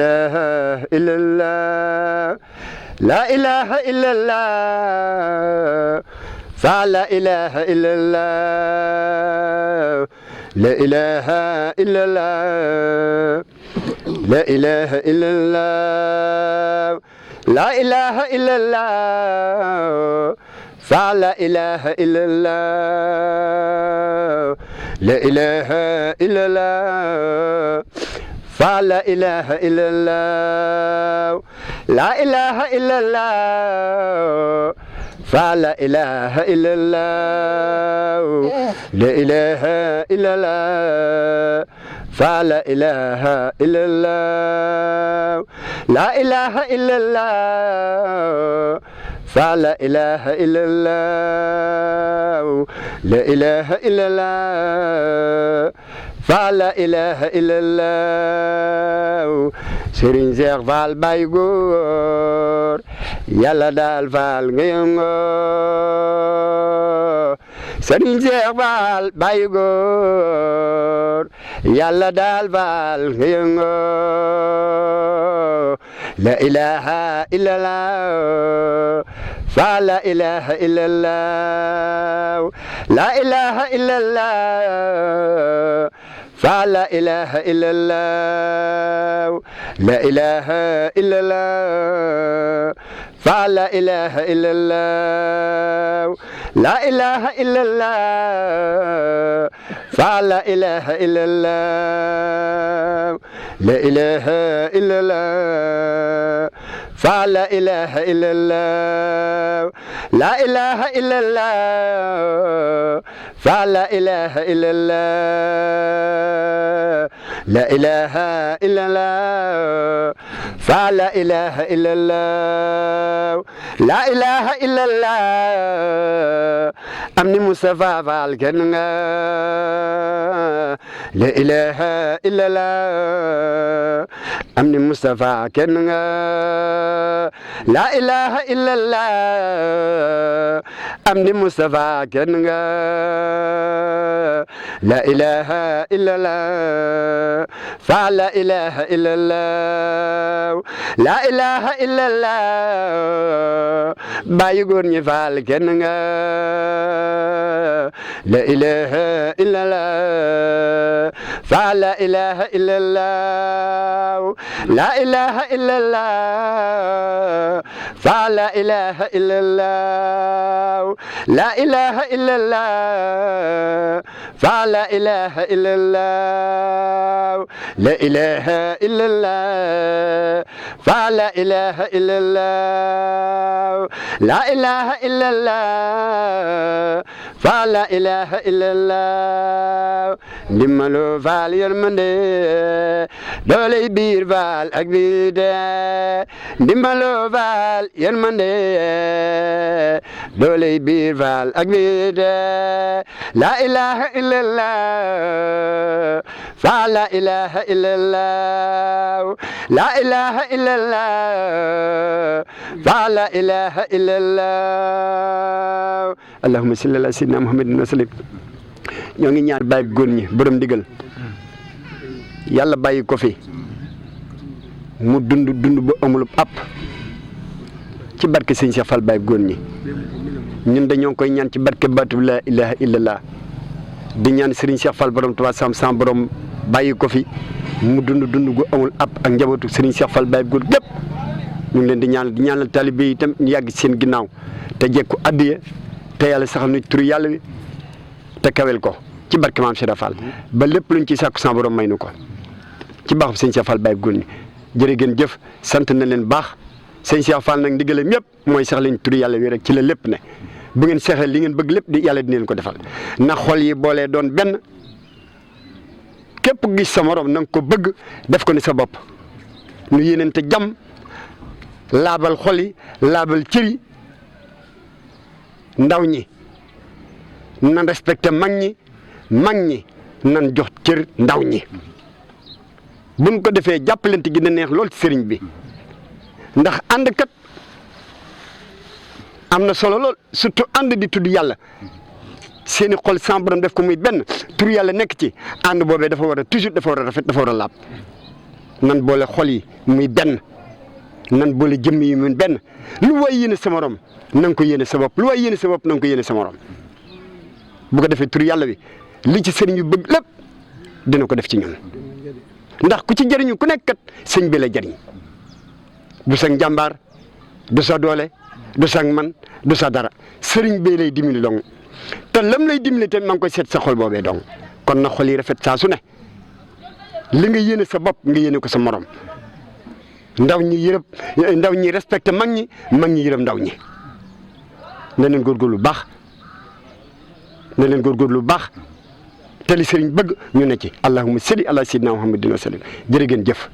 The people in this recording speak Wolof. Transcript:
إله إلا الله لا إله إلا الله فلا إله إلا الله لا إله إلا الله لا إله إلا الله لا إله إلا الله فلا إله إلا الله لا إله إلا الله فلا إله إلا الله لا إله إلا الله فلا إله إلا الله لا إله إلا الله فلا إله إلا الله لا إله إلا الله فلا إله إلا الله لا إله إلا الله فلا إله إلا الله Serigne Cheikh Fall Baye Góor Yàlla daal Fall nga yëngoo Serigne Cheikh Fall Baye Góor Yàlla daal Fall nga yëngoo la ilaha illallah فلا إله إلا الله لا إله إلا الله فلا إله إلا الله لا إله إلا الله فلا إله إلا الله لا إله إلا الله فلا إله إلا الله لا إله إلا الله فلا إله إلا الله لا إله إلا الله فلا إله إلا الله لا إله إلا الله فلا إله إلا الله لا إله إلا الله أمني مصطفى فالكنغا لا إله إلا الله أمني مصطفى كنغا لا إله إلا الله أمني مصطفى كنغا لا إله إلا الله فلا إله إلا الله لا إله إلا الله باي غورني فال كنغا لا إله إلا الله فلا إله إلا الله لا إله إلا الله فلا إله إلا الله لا إله إلا الله فلا إله إلا الله لا إله إلا الله فلا إله إلا الله لا إله إلا الله فلا إله إلا الله ndimalo faal yërmande dooley biir faal ak biir dee ndimalo faal yërmande dooley biir faal ak biir dee la ilaha illallah fa la ilaha illallah la ilaha illallah fa la ilaha illallah allahumma salli ala sayyidina muhammadin wa sallim ñoo ngi ñaan bàyyi góor ñi borom ndigal yàlla bàyyi ko fi mu dund bu amul app ci barke sëñ Cheikh Fall bàyyi góor ñi ñun dañoo koy ñaan ci barke baatu la ilaha illallah di ñaan Serigne Cheikh Fall borom Tuubaa sam borom bàyyi ko fi mu dund gu amul app ak njabootu Serigne Cheikh Fall bàyyi góor gépp ñu ngi leen di ñaanal taalibe yi itam ñu yàgg ci seen ginnaaw te jekku addiya te yàlla saxal nu turu yàlla wi te kawel ko ci barke maam Cheikh Fall ba lépp luñ ci sàkku sa borom may nu ko ci baaxam sëñ Cheikh Fall bàyyi góor ñi jërë ngeen jëf sant na leen baax sëñ Cheikh Fall nag ndigalam ñëpp mooy sax leen turu yàlla wi rek ci la lépp ne bu ngeen seexee li ngeen bëgg lépp di yàlla di leen ko defal na xol yi boolee doon benn képp gis sa morom na nga ko bëgg def ko ni sa bopp nu yéenante jàmm laabal xol yi laabal cër yi ndaw ñi nan respecté mag ñi nan jox cër ndaw ñi buñ ko defee jàppalante gi na neex lool ci sëriñ bi ndax ànd kat am na solo lool surtout ànd di tudd yàlla seeni xol sans borom def ko muy benn tur yàlla nekk ci ànd boobee dafa war a toujours dafa war a rafet dafa war a laab nan boole xol yi muy benn nan boole jëmm yi muy benn lu waay yéene sa morom na nga ko yéene sa bopp lu waay yéene sa bopp na nga ko yéene sa morom bu ko defee tur yàlla wi li ci sëriñ bi bëgg lépp dina ko def ci ñun ndax ku ci jëriñu ku nekk kat sëñ bi la jëriñ du sa njàmbaar du sa doole du sa man du sa dara sëriñ bee lay dimbali dong te lam lay dimbali te maa ngi koy seet sa xol boobee dong kon na xol yi rafet saa su ne li nga yéene sa bopp nga yéene ko sa morom ndaw ñi respecté mag ñi yërëm ndaw ñi na leen góorgóorlu lu baax te li sëriñ bëgg ñu ne ci allahumma salli ala sayyidina muhammadin wa sallim jërë ngeen jëf